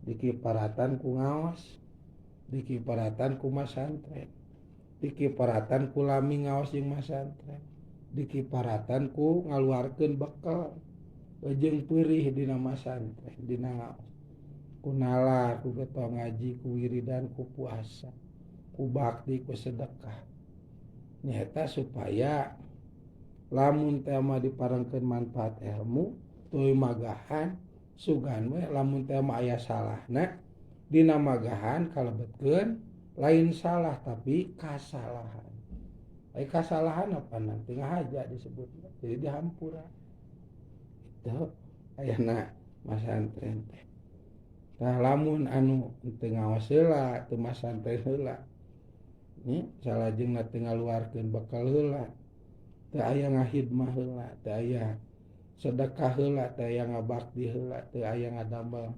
Dikiparatan ku ngaos, dikiparatan ku masantren, dikiparatan ku lami ngaos jeung masantren, dikiparatan ku ngaluarkeun bekal jeung peurih dina masantren, dina ngaos, ku nalar, ku getol ngaji, ku wiridan, ku puasa, ku bakti, ku sedekah. Nyata supaya lamun teh mah diparengkeun manfaat ilmu tuluy magahan sugan we lamun teh mah aya salahna dina magahan kalebetkeun lain salah tapi kasalahan. Ai kasalahan apa nanti ngahaja disebutna jadi dihampura. Itu ayana masantren teh. Tah lamun anu teu ngaos heula, teu masantren heula, nya salajengna teu ngaluarkeun bekal heula, teu aya ngahidmah heula, teu aya sedekah heula, teu aya ngabakti heula, teu aya ngadamel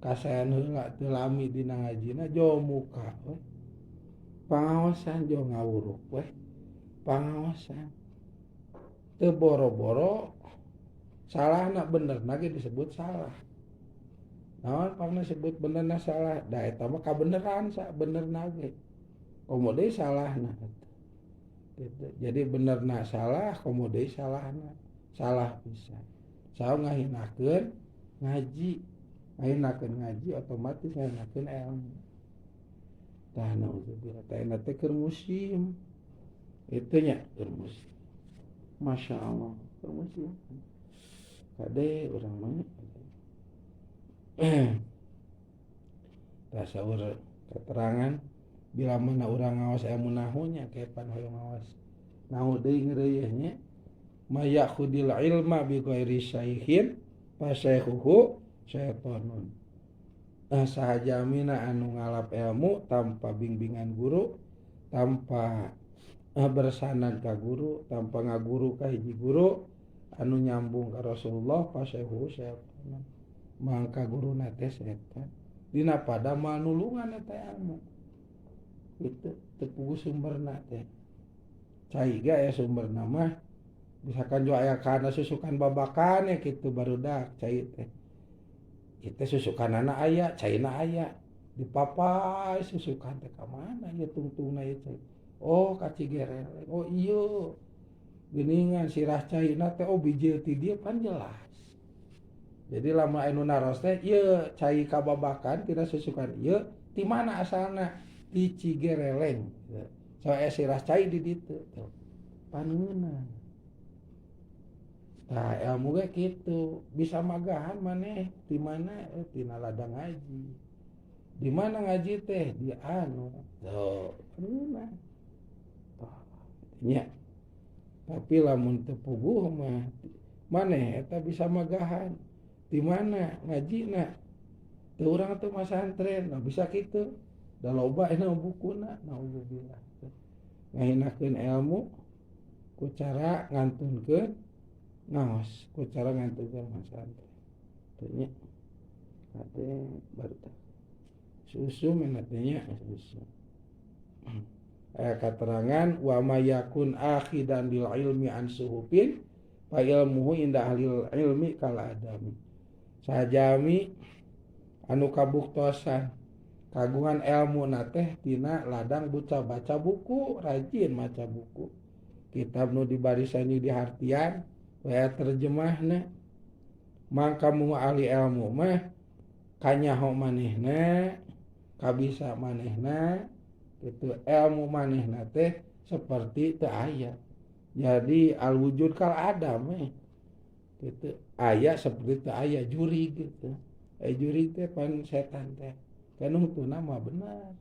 kasaean heula, teu lami dina ngajina jo muka we. Pangaosan jo ngawuruk we. Pangaosan teu boro-boro salahna benerna ge disebut salah. Naon pangna sebut benerna salah? Da eta mah kabeneran sa benerna ge. Komo deui salahna gitu. Jadi benerna salah, komo deui salahna. Salah pisan. Saha ngahinakeun ngaji, ngahinakeun ngaji otomatis ngahinakeun ilmu. Tah naudzubillah, tah eta teh keur musim. Itu nya keur musim. Masya Allah, keur musim. Kade urang mah. Tah saur keterangan bila mana urang ngaos ilmu nahunya kepan hoyong ngaos nahu deui ngeureuyeun nya mayakhudil ilma bi ghairi syaikhin fa syaikhuhu syaitonun. Nah, sahajamina anu ngalap ilmu tanpa bimbingan guru, tanpa bersanad ka guru, tanpa ngaguru ka hiji guru anu nyambung ka Rasulullah fa syaikhuhu syaitonun. Mangka guruna teh setan. Dina pada moal nulungan eta ilmu. Itu teu puguh sumberna teh. Cai ge aya sumberna mah misalkan jo aya kana susukan babakan ya kitu barudak cai teh. Kita susukanana aya, caina aya. Dipapai susukan teh ka mana ieu tungtungna ieu cai. Oh ka Cigereleng. Oh ieu. Geuningan sirah caina teh oh bijil ti dieu pan jelas. Jadi lama anu naros teh ieu cai kababakan tina susukan ieu ti mana asalna? Ti Cigereleng. So aya sirah cai di ditu tuh. Paneunah. Tah ilmu ge kitu, bisa magahan maneh ti mana? Tina ladang ngaji. Di mana ngaji teh? Di anu. Tuh, paneunah. Tah, nya. Tapi lamun teu puguh mah maneh eta bisa magahan. Di mana ngajina? Teu urang teh masantren, nah bisa kitu. Da loba ena bukuna, naudzubillah. Ngahinakeun ilmu ku cara ngantunkeun ngaos, ku cara ngantunkeun masantren. Teu nya. Kade baru teh. Susu mena teh nya susu. Aya katerangan wa mayakun akhidan bil ilmi an suhufin fa ilmuhu inda ahlil ilmi kal adami. Sajami anu kabuktosan kagungan ilmu na teh tina ladang buca baca buku, rajin maca buku. Kitab nu dibarisan di hartian we terjemahna. Mangka mu ahli ilmu mah kanyaho manehna, kabisa manehna, itu ilmu manehna teh seperti teu aya. Jadi al wujud kal adam gitu. Aya seperti teu aya jurig gitu. Jurig teh pan setan teh. Kanung tuna mah benar.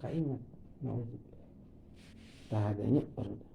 Kaingat naudzubillah. Tah adanya barudak.